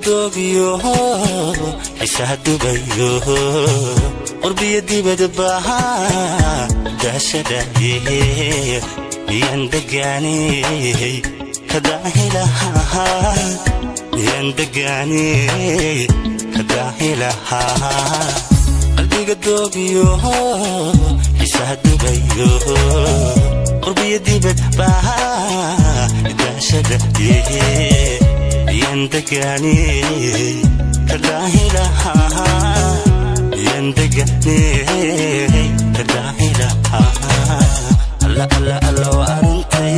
Doogiyo xiisaha dubayo qurbiyo dibad baha daashadaye miyaan degaaney kadaahilahaa miyaan degaaney kadaahilahaa qalbiga doogiyo xiisaha dubayo qurbiyo dibad baha daashadaye miyaan degaaney kadaahilahaa miyaan degaaney kadaahilahaa alla alla alla waa aruntay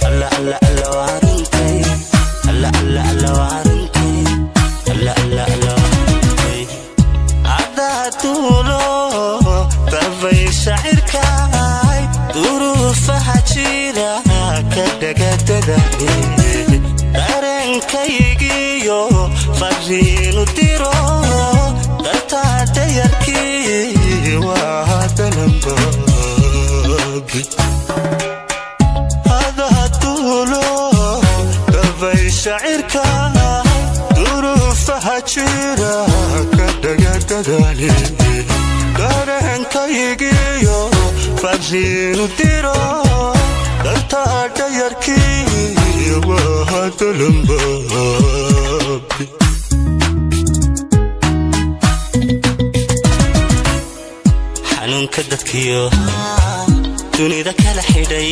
alla alla alla waa aruntay alla alla alla waa aruntay alla alla alla waa aruntay adaa tuulo dabay shacirkaay duruufaha jira ka dhagadadaye dareenkaygiyo fariinu diro dartaa dayarkii waa dalanbaabi adaa tuulo dabay shacirkaay duruufaha jira ka dhagadadale dareenkaygiyo fariinu diro dartaa dayarkii waa dalanbaabi xanuunka dadkiyo dunida kala xidhay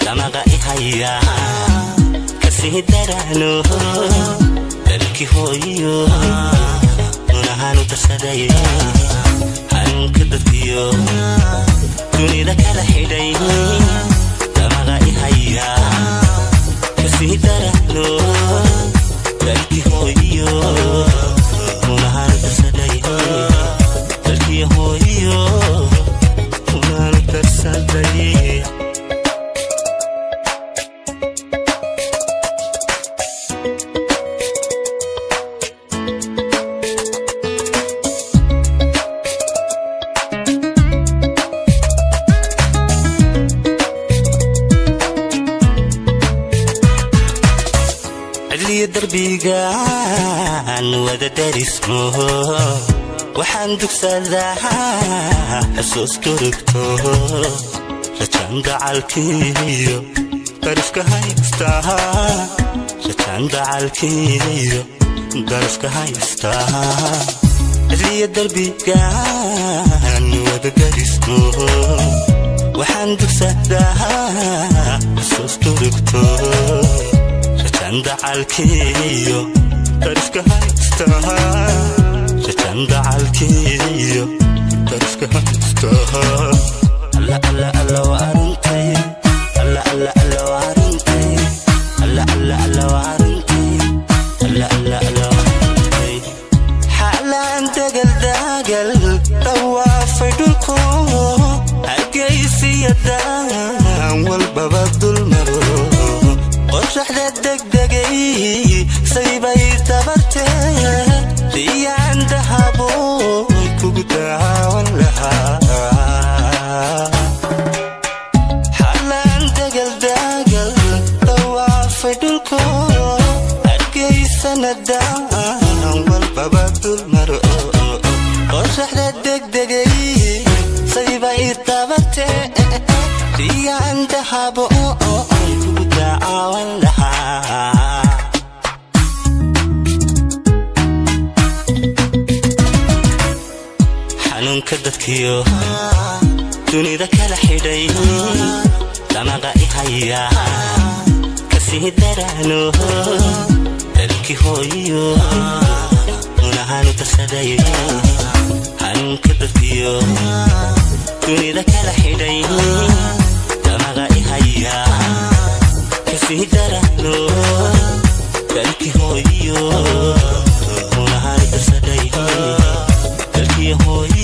damaqa i haya kasii daraano dalkii hooyiyo nunahaanu darsaday xanuunka dadkiyo dunida kala xidhay damaqa i haya kasii daraano dalkii hooyiyo nunahaanu darsaday dalkii hooyiyo nunahaanu darsaday. Cidliyo darbigaan wada darismo waxaan dugsadaa xusuus durugto rajaan dacalkiiyo darafka haystaa rajaan dacalkiiyo darafka haystaa cidliyo darbigaan wada darismo waxaan dugsadaa xusuus durugto rajaan dacalkiiyo darafka haystaa rajaan dacalkiiyo darafka haystaa alla alla alla waa aruntay alla alla alla waa aruntay alla alla alla waa aruntay alla alla alla waa aruntay xaalaan dagal dagal dawaafay dhulko hargeysiyadan walbaba dulmaro qoraxda degdegay saybay tabartee riyaan dahaboy kugu daawan lahaa xalaan dagal dagal dawaafay dhulko hargeysanadan walbaba dulmaro qoraxda degdegay saybay tabartee riyaan dahaboy kugu daawan lahaa. Xanuunka dadkiyo dunida kala xidhay damaqa i haya kasii daraano dalkii hooyiyo nunahaanu darsaday xanuunka dadkiyo dunida kala xidhay damaqa i haya kasii daraano dalkii hooyiyo nunahaanu darsaday dalkii hooyiyo.